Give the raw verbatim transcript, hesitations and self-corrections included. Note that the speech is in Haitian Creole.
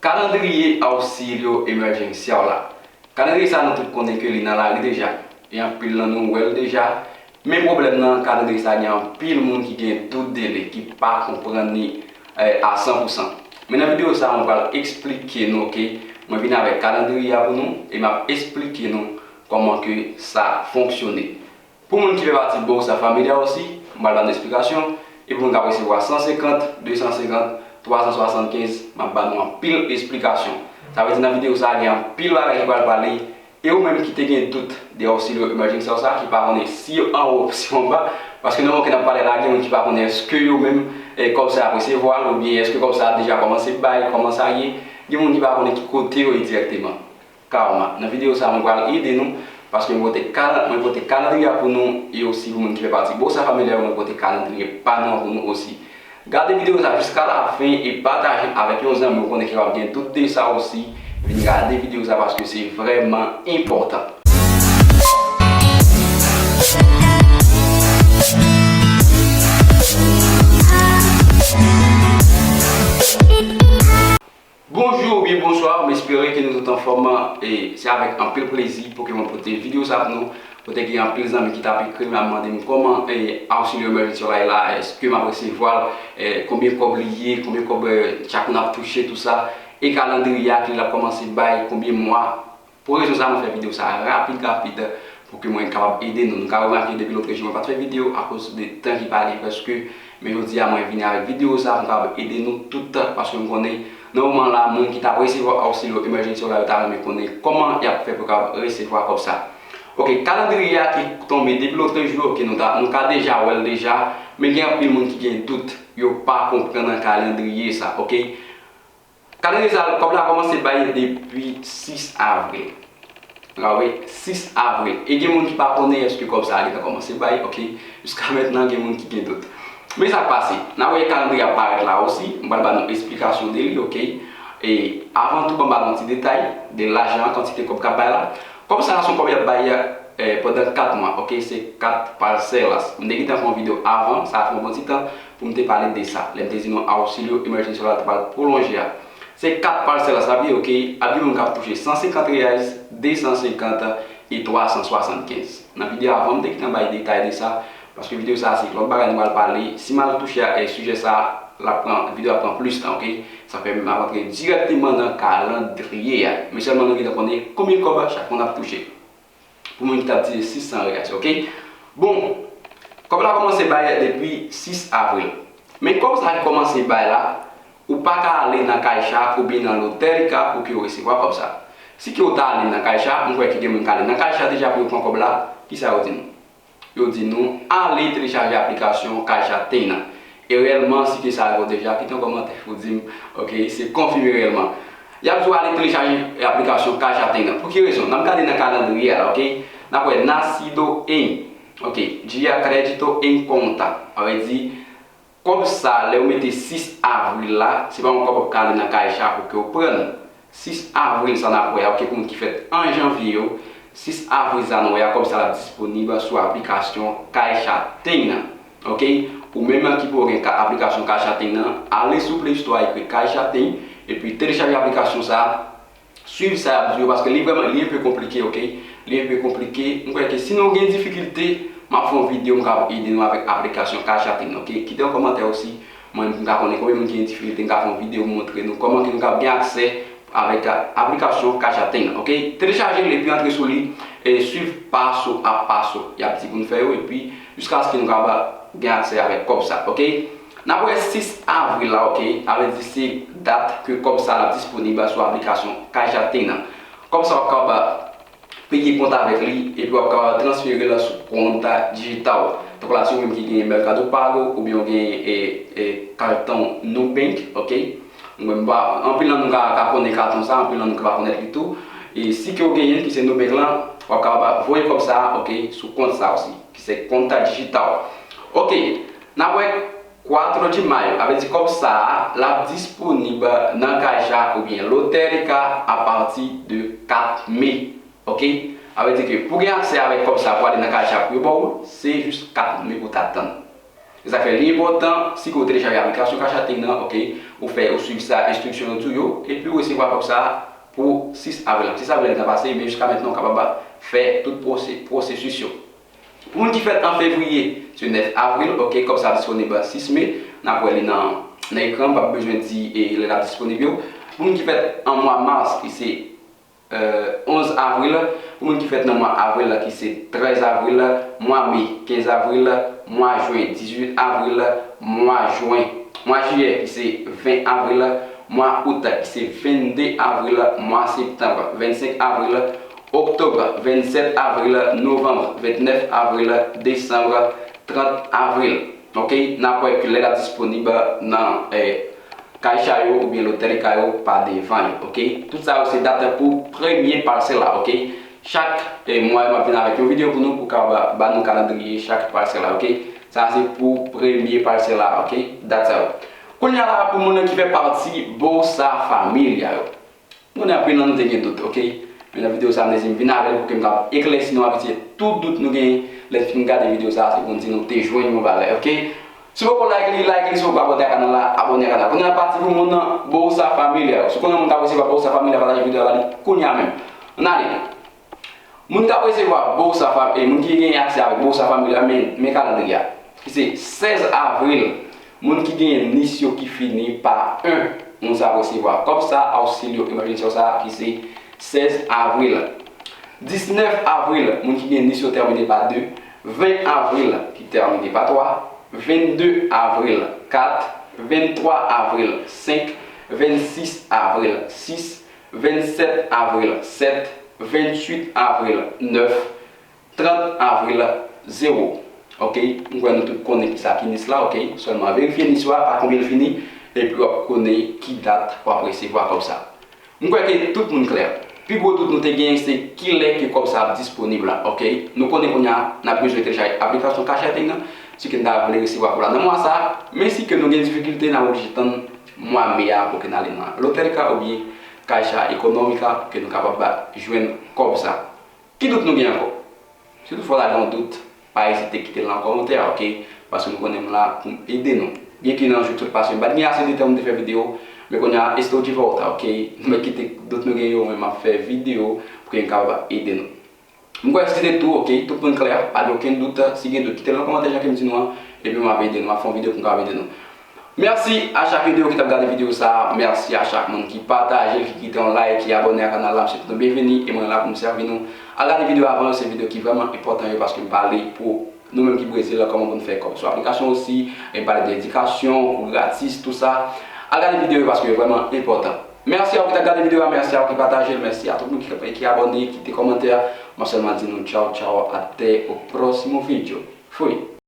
Kalandriye Auxílio Emergencial la. Kalandriye sa nou tout konnen ke li nan lari deja. E anpil nan nou wè l deja. Men pwoblèm nan, kalandriye sa gen anpil moun ki gen dout de li, ki pa konprann li, eh, a san pou san. Men nan videyo sa, mwen pral eksplike nou, oke? Mwen vin avèk kalandriye a pou nou, e m ap eksplike nou kòman ke sa fonksyone. Pou moun ki fè pati Bolsa Familia osi, m pral ba nou esplikasyon. E pou moun k ap resevwa san senkant, de san senkant, twa san swasannkenz, m ap ba nou anpil esplikasyon. Sa vle di nan videyo sa a, gen anpil bagay ki pral pale. E ou menm ki te gen dout de Auxílio Emergencial sa, ki pa konnen si yo anwo, si yo anba, paske nan moman ke n ap pale la, gen moun ki pa konnen èske yo menm, eh, kòb sa y ap resevwa l, oubyen èske kòb sa a deja kòmanse bay, kòman sa ye. Gen moun ki pa konnen ki kote yo ye dirèkteman. Karma. Nan videyo sa, mwen pral ede nou, paske mwen pote kal-, mwen pote kalandriye a pou nou, e osi pou moun ki fè pati Bolsa Familia, mwen pote kalandriye pa nou an pou nou osi. Gade videyo sa jiska lafen e pataje avèk yon zanmi ou konnen ki kapab gen dout de sa osi. Vin gade videyo sa paske se vrèman enpòtan. Bonjou oubyen bonswa, m espere ke nou tout anfòm. E se avèk anpil plezi pou ke mwen pote videyo sa pou nou. Kote gen anpil zanmi ki t ap ekri m, ap mande m kòman, e, Auxílio Emergencial la ye la, èske m ap resevwa l, e, konbyen kòb li ye, konbyen kòb, e, chak moun ap touche, tou sa. E kalandriye a ki l ap kòmanse bay konbyen mwa. Pou rezon sa, mwen fè videyo sa rapid, rapid, pou ke mwen kapab ede nou. Nou ka remake depi lòt jou, mwen pa t fè videyo akoz de tan ki pa gen prèske. Men jodi a, mwen vini avèk videyo sa pou m kapab ede nou tout, paske m konnen nan moman la, moun ki t ap resevwa Auxílio Emergencial la, yo ta renmen konnen kòman y ap fè pou yo kapab resevwa kòb sa. Oke, kalandriye a ki tonbe depi lòt jou, oke, nou ta, nou ka deja wè l deja, men gen anpil moun ki gen dout, yo pa konprann kalandriye sa, oke? Kalandriye sa, kòb la kòmanse bay depi sis avril. Ou ka wè, sis avril. E gen moun ki pa konnen èske kòb sa a gentan kòmanse bay, oke? Jiska mentnan, gen moun ki gen dout. Men sa k pase, n a wè kalandriye ap parèt la osi, m pral ba nou esplikasyon de li, oke? E avan tou, ban m ba nou ti detay de lajan an, kantite kòb k ap bay la. Kòb sa a se yon kòb y ap bay, eh, pandan kat mwa, oke? Se kat parcelas. M te gentan fè yon videyo avan, sa fè yon bon ti tan, pou m te pale de sa. Lè m te di nou Auxílio Emergencial la te pral pwolonje a. Se kat parcelas l ap ye, oke? Ap gen moun k ap touche san senkant reais, de san senkant e twa san swasannkenz. Nan videyo avan, m te gentan bay detay de sa, paske videyo sa a se lòt bagay nou pral pale. Si m al touche a, eh, sijè sa a, l ap pran, videyo a ap pran plis tan, oke? Sa fè m ap antre dirèkteman nan kalandriye a. Men sèlman nou gentan konnen konbyen kòb chak moun ap touche. Pou moun ki t ap di sis san reais, oke? Bon, kòb la kòmanse bay depi sis avril. Men kòb sa ki kòmanse bay la, ou pa ka ale nan Caixa oubyen nan Lotérica pou ke w resevwa kòb sa. Si ke w ta ale nan Caixa, m kwè ke gen moun k ale nan Caixa deja pou yo pran kòb la, kisa yo di nou? Yo di nou, ale telechaje aplikasyon Caixa Tem nan. E reyèlman, si ke sa rive w deja, kite yon kòmantè pou di m, oke, se konfime reyèlman. Y ap di w ale telechaje aplikasyon Caixa Tem nan. Pou ki rezon? N ap gade nan kalandriye a la, oke? N ap wè nascido em, oke, dia crédito em conta. Sa vle di, kòb sa, lè w mete sis avril la, se pa yon kòb k ap ka ale nan Caixa pou ke w pran l. Sis avril sa n ap wè a, oke, pou moun ki fèt an janvye yo, sis avril sa nou wè a, kòb sa l ap disponib sou aplikasyon Caixa Tem nan. Oke? Ou menm ki poko gen ka-, aplikasyon Caixa Tem nan, ale sou Play Store, ekri Caixa Tem, epi telechaje aplikasyon sa, swiv sa y ap di w yo, paske li vrèman, li enpe konplike, oke? Li enpe konplike. M kwè ke si nou gen difikilte, m ap fè yon videyo, m kapab ede nou avèk aplikasyon Caixa Tem nan, oke? Kite yon kòmantè osi, mwen, m ka konnen konbyen moun ki gen difikilte, m ka fè yon videyo, m montre nou kòman ke nou kapab gen aksè avèk, a, aplikasyon Caixa Tem nan, oke? Telechaje l epi antre sou li, e swiv paso a paso y ap di pou nou fè yo, epi jiskaske nou kapab gen aksè avèk kòb sa, oke? N ap wè sis avril la, oke? Sa vle di se dat ke kòb sa l ap disponib sou aplikasyon Caixa Tem nan. Kòb sa w ap kapab peye kont avèk li, epi w ap kapab transfere l sou konta dijital. Tankou la, si w menm ki gen Mercado Pago, oubyen w gen, e, e, karton Nubank, oke? Mwen, m pa, anpil nan nou ka, ka konnen karton sa, anpil nan nou ka pa konnen li tou. E si ke w genyen, ki se Nubank lan, w ap kapab voye kòb sa, oke, sou kont sa osi, ki se konta dijital. Oke, n ap wè Cuatro de Mayo, sa vle di kòb sa a, l ap disponib nan Caixa oubyen Lotérica apati de kat me. Oke? Sa vle di ke pou gen aksè avèk kòb sa pou ale nan Caixa pou yo ba w, se jis kat me pou w ta tann. Se sa k fè li enpòtan, si ke w telechaje aplikasyon Caixa Tem nan, oke, ou fè, ou swiv sa, enstriksyon yo di w yo, epi ou resevwa kòb sa pou sis avril la. Sis avril la gentan pase, men jiska mentnan ou kapab fè tout pwose-, pwosesis yo. Pou moun ki fèt an fevriye, se nèf avril, ok, kòb sa disponib sis me, n ap wè li nan, nan ekran, m p ap bezwen di, e, lè l ap disponib yo. Pou moun ki fèt an mwa mas, ki se euh, onz avril, pou moun ki fèt nan mwa avril la, ki se trèz avril, mwa me, kenz avril, mwa jen, dizuit avril, mwa jen, mwa jiyè, ki se ven avril, mwa out, ki se vennde avril, mwa septanm, vennsenk avril, oktòb, vennsèt avril, novanm, vennèf avril, desanm, trant avril. Ok, n ap wè ki lè l ap disponib nan, eh, Caixa yo oubyen Lotérica yo pa devan yo, ok? Tout sa yo se dat pou premye pase la, ok? Chak, eh, mwa, m ap vin avèk yon videyo pou nou, pou kapab ba nou kalandriye chak pase la, ok? Sa se pou premye pase la, ok? Dat sa yo. Kounye a la, pou moun ki fè pati Bolsa Família yo. M konnen anpil nan nou te gen dout, ok? Men nan videyo sa, m te di m vin avè l pou ke m kapab eklèsi nou avèk tout dout nou genyen. Lè n fin gade videyo sa, se pou n di nou te jwenn yon valè, ok? Si w poko like li, like li. Si w poko abòne a kanal la, abòne a kanal. Kounye a pati pou moun nan Bolsa Família yo. Si w konnen moun k ap resevwa Bolsa Família, pataje videyo a, ba li kounye a menm. Ann ale. Moun k ap resevwa Bolsa Fam-, e moun ki gen aksè avèk Bolsa Família, men, men kalandriye a. Ki se sèz avril. Moun ki genyen nis yo ki fini pa en, moun sa ap resevwa kòb sa, auxílio emergencial sa, ki se sèz avril. Disnèf avril, moun ki gen nis yo tèmine pa de. Ven avril, ki tèmine pa twa. Vennde avril, kat. Venntwa avril, senk. Vennsis avril, sis. Vennsèt avril, sèt. Venntuit avril, nèf. Trant avril, zewo. Ok? M kwè nou tout konnen kisa ki nis la, ok? Sèlman verifye nis yo a, pa konbyen l fini, epi w ap konnen ki dat w ap resevwa kòb sa. M kwè ke tout moun klè. Pi gwo dout nou te genyen se kilè ke kòb sa ap disponib la, ok? Nou konnen kounye a, n ap bezwen telechaje aplikasyon Cash Airtel nan, si ke n ta vle resevwa kòb la nan mwa sa, men si ke nou gen difikilte, n ap oblije tann mwa me a pou ke n ale nan Lotérica oubyen Caixa Econômica pou ke nou kapab jwenn kòb sa. Ki dout nou gen ankò? Si toutfwa w ta gen yon dout, pa ezite kite l nan kòmantè a, ok? Paske nou konnen m la pou m ede nou. Byenke nan jou k sot pase, m pa t gen ase de tan pou m te fè videyo, men kounye a, estou de volta, ok? Nou mèt kite dout nou gen yo, men m ap fè videyo pou ke m kapab ede nou. M kwè se te tou, ok? Tout moun klè, pa gen okenn dout. Si gen dout, kite l nan kòmantè jan ke m di nou an, epi m ap ede nou, m ap fè yon videyo pou m kapab ede nou. Mèsi a chak videyo ki t ap gade videyo sa a. Mèsi a chak moun ki pataje l, ki kite yon like, ki abòne a kanal la. M swete nou byenveni e mwen la pou m sèvi nou. Al gade videyo avan yo, se videyo ki vrèman enpòtan yo paske m pale pou nou menm ki Brezil la, kòman pou n fè kòb sou aplikasyon osi. E m pale de edikasyon, kou gratis, tou sa. Al gade videyo yo paske yo vrèman enpòtan. Mèsi a ou ki t ap gade videyo a, mèsi a ou ki pataje l, mèsi a tout moun ki, ki abòne, kite kòmantè. M ap sèlman di nou tchaw, tchaw, até o próximo vídeo. Fui!